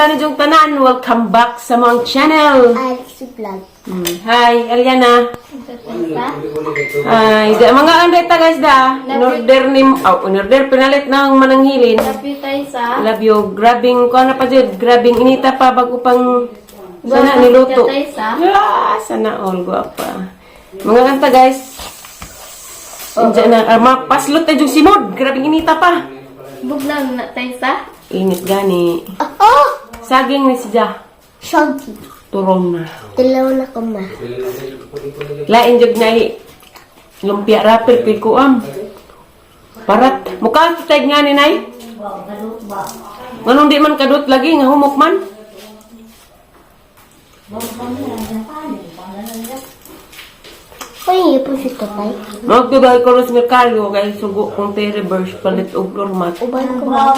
Dani Jong Tanan. Welcome back sa mga channel. Alex Vlog. Hi, Eliana. Hi, da, mga anday ta guys da. In-order ni, oh, in-order pinalit ng mananghilin. Love you, Taysa. Love you. Grabbing, ko na pa jud. Grabbing inita pa bago pang sana niluto. Taysa. Ah, sana all guwapa. Mga kanta guys. Diyan na, mapaslot na yung simod. Grabing inita pa. Buglang na, Taysa. Init gani. Oh! Saging ni siya. Shoggy. Turong na. Dalaw na ko ma. Lain jud na i. Lumpia wrapper kay kuam. Parat. Mukha sa tag nga ni nay. Nganong di man kadot lagi nga humok man? Ay, po si tatay. Magtibay ko rin merkado kay sugo kong te-reverse palit og doormat. Uban ko ma.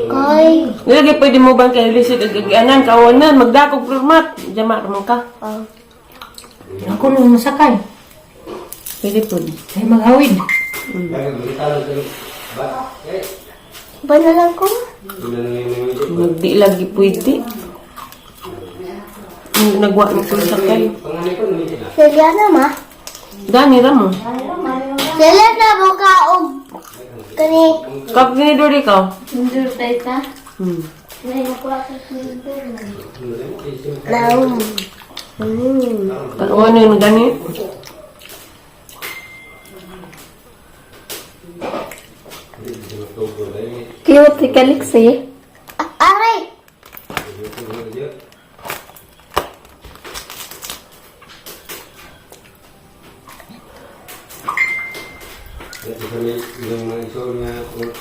Kay. Nilagay pwede mo bang kay lisit ag agianan kawanan magdakog doormat. Jama ra man ka. Oh. Ako nung masakay. Pwede po. Ay maghawid. Uban na lang ko ma. Magdi lagi pwede. Nagwa mo ko sakay. Seliana ma. Gani ra mo. Seliana mo ka og kani. Kap gini dori ka. Endur, Taysa. Naum. Ano yun gani? Cute, kaliksi. Ah, aray!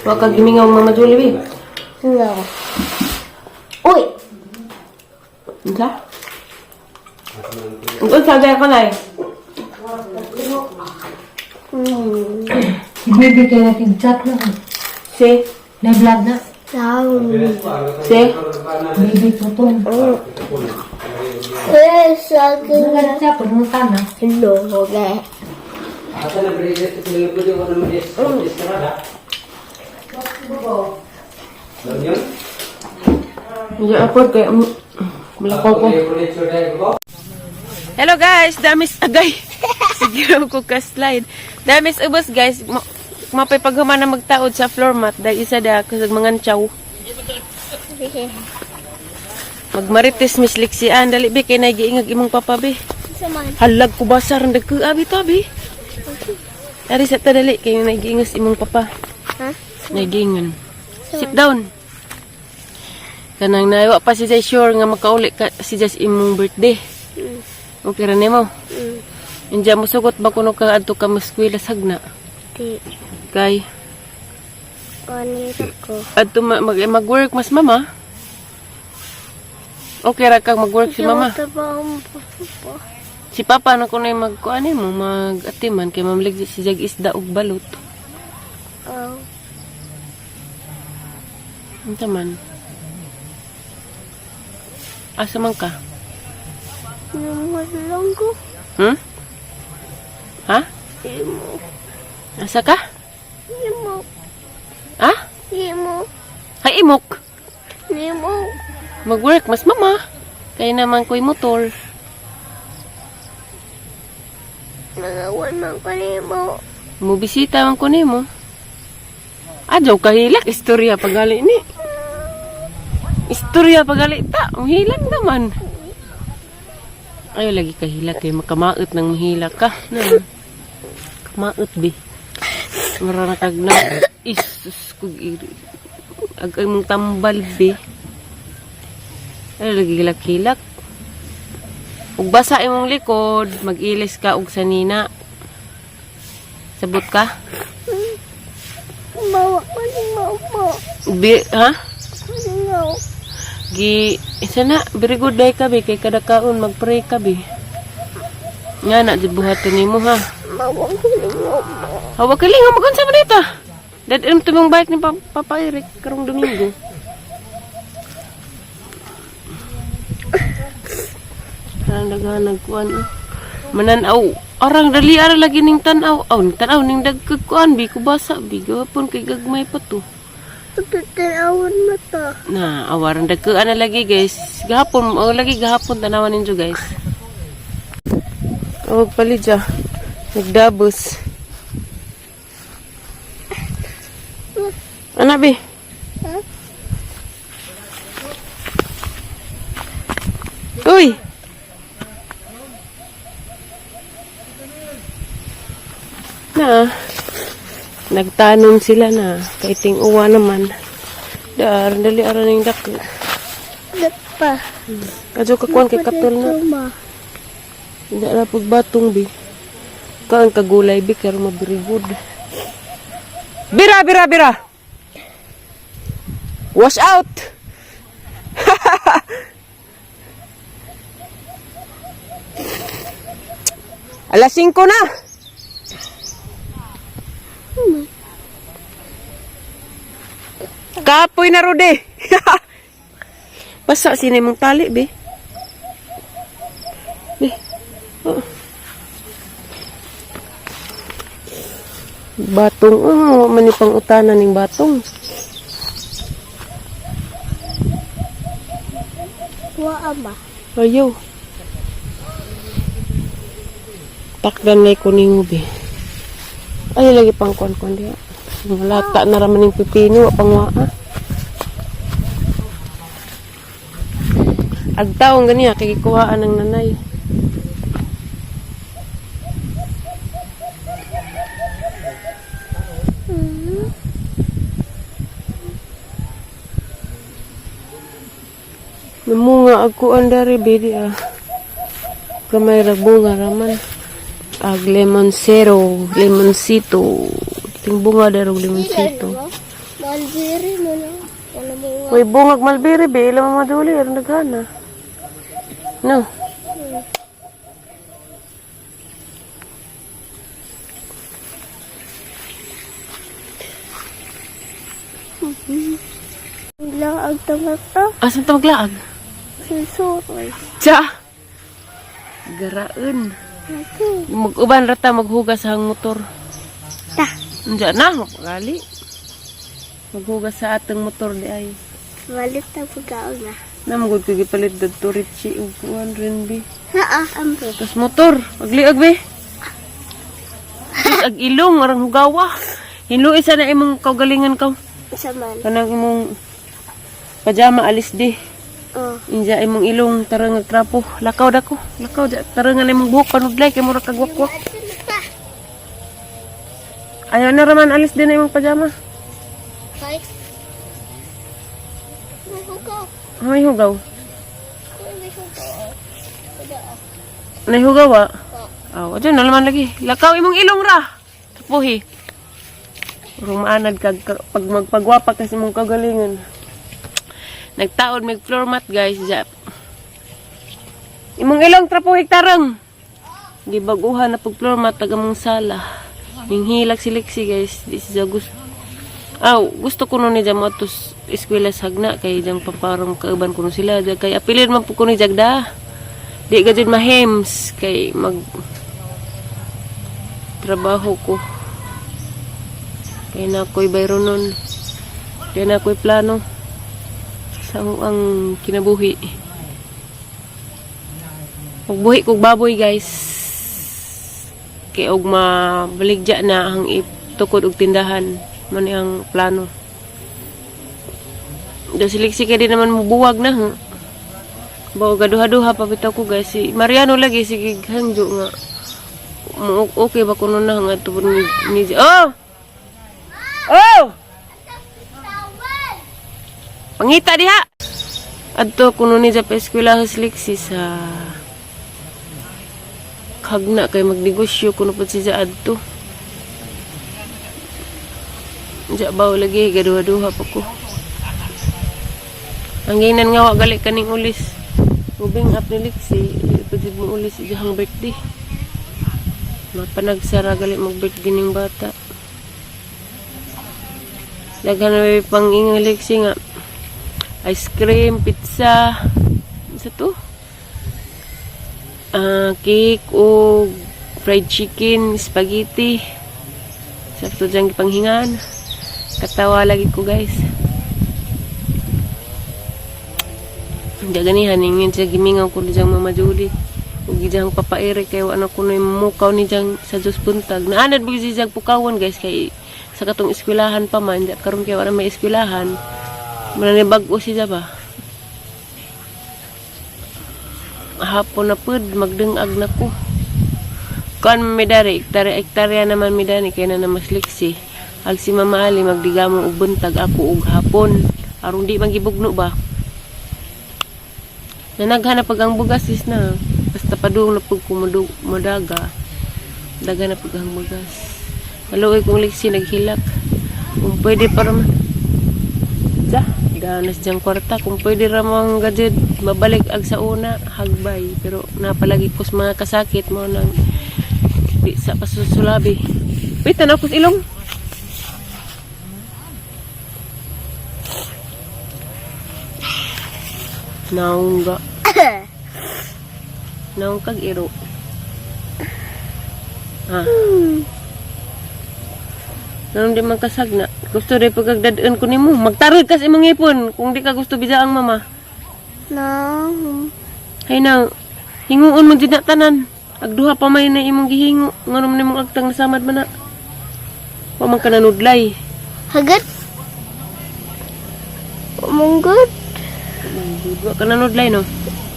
Wa ka gimingaw Mama Julie bi. No. Uy! Unsa? Unsa sabi ko nay? Si baby kay nakig-chat na. Si Na-vlog na. Naum. si Baby tutong. Eh, saging na. Nag-chat ko nung tana. Hello, okay. Medyo awkward kay malakaw ko. Hello guys, damis agay. Sige ko ka slide. Damis ubos guys. Mapay paghuman na magtaod sa floor mat dahil isa da kasag manganchaw. Magmarites Miss Lixian dali bi kay nagiingag imong papa bi. Saman. Halag ko basar ang dagko abi to abi. Ari sa ta dali kay nagiingas imong papa. Ha? Nagiingan. Sit down. Kanang naiwa pa si Jay sure nga makauli ka si Jay sa imong birthday. Okay ra nimo. Inja mo sugot ba kuno ka adto ka maskwela sagna? Di. Kay Kanira ko. adto mag-work mas mama. Okay ra kag mag-work si mama. Trabaho mo pa. Si papa na kuno magkuan mo mag-atiman kay mamlig si Jag isda og balot. Oh. Unsa man? Asa man ka? Naman lang ko. Ha? Imo. Asa ka? Imo. Ha? Imo. Hay imok. Imo. Mag-work mas mama. Kaya naman ko'y motor. Nagawan man ko nimo. Mubisita man ko nimo. Adyaw kahilak. Istorya pagali ni. Istorya pagali ta. Mahilak naman. Ayaw lagi kahilak kay makamaot ng mahilak ka. No. Kamaot bi. Mara na kag na. Isus kug iri. Ag mong tambal bi. Ayaw lagi hilak-hilak. Ug basa imong likod, mag-ilis ka og sanina. Sabot ka? Bawa ko ni mama. Bi, ha? No. Gi, isa na, very good day ka bi, kay kada kaon magpray ka bi. Nga na, di buhaton nimo ha. Bawa ko ni mama. Hawa kaling, magunsa man dito. Dad, alam tumong bike ni Papa Eric, karong Domingo. Arang daghan nagkuan. Oh. Mananaw. Arang dali ara lagi ning tan-aw. Aw, ning tan-aw ning dagkag kuan bi kubasa bi gapon kay gagmay pa to. Pagtatanawon mo to. Na, awaran dagkuan na lagi guys. Gahapon, oh, lagi gahapon tanawan ninyo guys. Oh, palidya. Nagdabos. Ana bi? Ha? Uy! Na, nagtanom sila na. Kaiting uwa naman. Dar, dali aran yung dako. Dapa. Kadyo kakuan kay katol na. Ma. Hindi na pagbatong bi. Kaan kagulay bi karo mabirigod. Bira bira bira. Wash out. Alas 5 na. Kapoy na rode. Basa sino mong tali bi. Bi. Oo. Batong, oh, man pang utanan ning batong. Wa ama. Ayaw. Takdan lay ko nimo bi. Ay lagi pang kuan-kuan diha. Lata na raman ning pipino, wa pang waa. Agtaong ganiya kay gikuhaan ng nanay. Namunga ako andari bidi ah. Kamay ra bunga raman. Ag lemon zero, lemoncito. Ting bunga darog lemoncito. Malbiri mo na. Wala mo nga. Uy, bungag malbiri be, ila mga maduli aron daghana. No. Laag tamata. Asan ta maglaag? Susuroy. Tsa. Garaon. Ito. Mag-uban ra ta maghugas sa motor. Ta. Unja na, gali. Maghugas sa atong motor di ay. Balit na pagkaon na. Namugod ko gipalit dadto Richie ug kuan rin bi. Ha ah, ampo. Tas motor, pagliag be. Sus, ag ilong arang hugawa. Hinlui sana imong kaugalingan ka. Isa man. Kanang imong pajama alis di. Oh. Inja imong ilong tarang nagtrapo. Lakaw dako. Lakaw da tarang nga imong buhok panudlay kay mura kag wakwak. Ayaw na raman alis din na imong pajama. Kay. May hugaw. May hugaw. May hugaw. Kuda ah. Nay hugaw ah. Aw, adyo na naman lagi. Lakaw imong ilong ra. Trapuhi. Rumaanad kag pag magpagwapa kasi imong kagalingan. Nagtaod mig floor mat guys. Ja. Imong ilong trapuhi tarang. Gibaguhan na pag floor mat taga mong sala. Ning hilak si Lexi guys, di siya gusto. Aw, gusto ko nun ni Jam atos eskwela sa hagna kay jang paparong kauban kuno sila Ja, kay apilin man po ko ni Jagda. Di ka jud mahems kay mag trabaho ko. Kay na ako'y bayro nun. Kay na ako'y plano sa ang kinabuhi. Magbuhi kog baboy guys. Kay og mabaligya na ang itukod og tindahan. Mo ni ang plano. Do siliksi kay di naman mubuwag na ha. Bao gaduha-duha pa bitaw ko guys. Si Mariano lagi sige hangjo nga. Okay ba kuno na nga tubod ni Oh! Oh! Pangita diha. Adto kuno ni sa eskwela sa Lexi sa kagna kay magnegosyo kuno pud siya adto. Diya ba lagi gaduha-duha pa ko. Ang ginan nga wa gali kaning ulis. Moving up ni Lexi, pud mo ulis iyang birthday. Mapanagsara gali mag-birthday ning bata. Daghan na may pang-ingang Lexi nga ice cream, pizza, isa to? Ah, cake o fried chicken, spaghetti. Sa to dyan gipanghingan. Katawa lagi ko guys. Hindi ganihan, ingin siya gimingaw ko ni Jang Mama Julie. Ug gijang papaire kay wa na kunoy mukaw ni Jang sa Diyos buntag. Naanad ba si Jang pukawon, guys, kay sa katong eskwelahan pa man, karon kay wa na may eskwelahan. Muna ni bag-o siya ba? Hapon na pud magdengag na ko. Kuan mi dari, ektarya ektarya naman mi dani kay na mas liksi. Ag si Mama Ali magdigamo og buntag, ako og hapon. Aron di magibugno ba? Nanaghan na pag ang bugas is na. Basta padung na pag madaga. Daga na pag ang bugas. Maluoy kong liksi naghilak. Kung pwede para ma... Sa, ganas diyang kwarta. Kung pwede ra mga gadget, mabalik ag sa una, hagbay. Pero napalagi ko sa mga kasakit mo nang di sa pasusulabi. Wait, tanaw ko sa ilong. Naungga. Naung kag iro. Ha. Naung di man kasagna. Gusto rin pagkagdadaan ko nimo. Magtarod kas imong ipon. Kung di ka gusto bisa ang mama. No. Hay na, hinguon mo dyan na tanan. Agduha pa may na imong gihingo. Ngano man imong agtang nasamad man na. Wa man ka nanudlay. Hagat. Munggot. Wa ka nanudlay, no?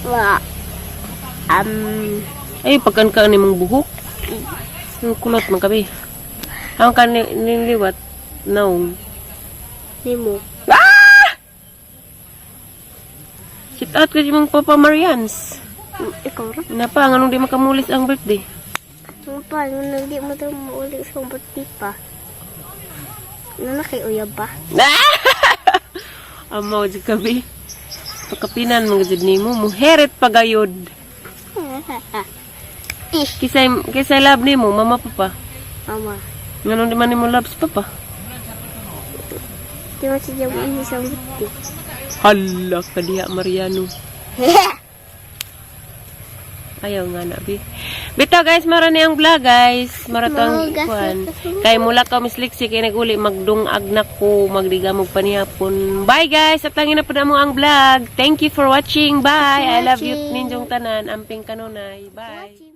Wa. Ay, pagkan ka imong buhok. Ang kulot man kabi. Ang kan niliwat naong. Nimo. Ah! Shout out ko si mong Papa Marians. Ikaw ra. Napa, nganong di makamulis ang birthday? Ang pa, nung di mo daw mauli sa birthday pa. Nana kay uyab ba? Amaw di kabi. Pagkapinan mga jud nimo, muheret pagayod. Ish. Kisay kisay love nimo, mama, papa? Mama. Nganong di man nimo love si papa? Di mo siya mo sa birthday. Hala ka diha, Mariano. Ayaw nga na, bi. Bitaw guys, mara ni ang vlog, guys. Mara to ang Mahugas kuan. na kasi. Kay mula ka Miss Lixie kay naguli magdungag na ko, magdigamog panihapon. Bye guys, atangin na pud mo ang vlog. Thank you for watching. Bye. I love you Watching. ninyong tanan. Amping kanunay. Bye.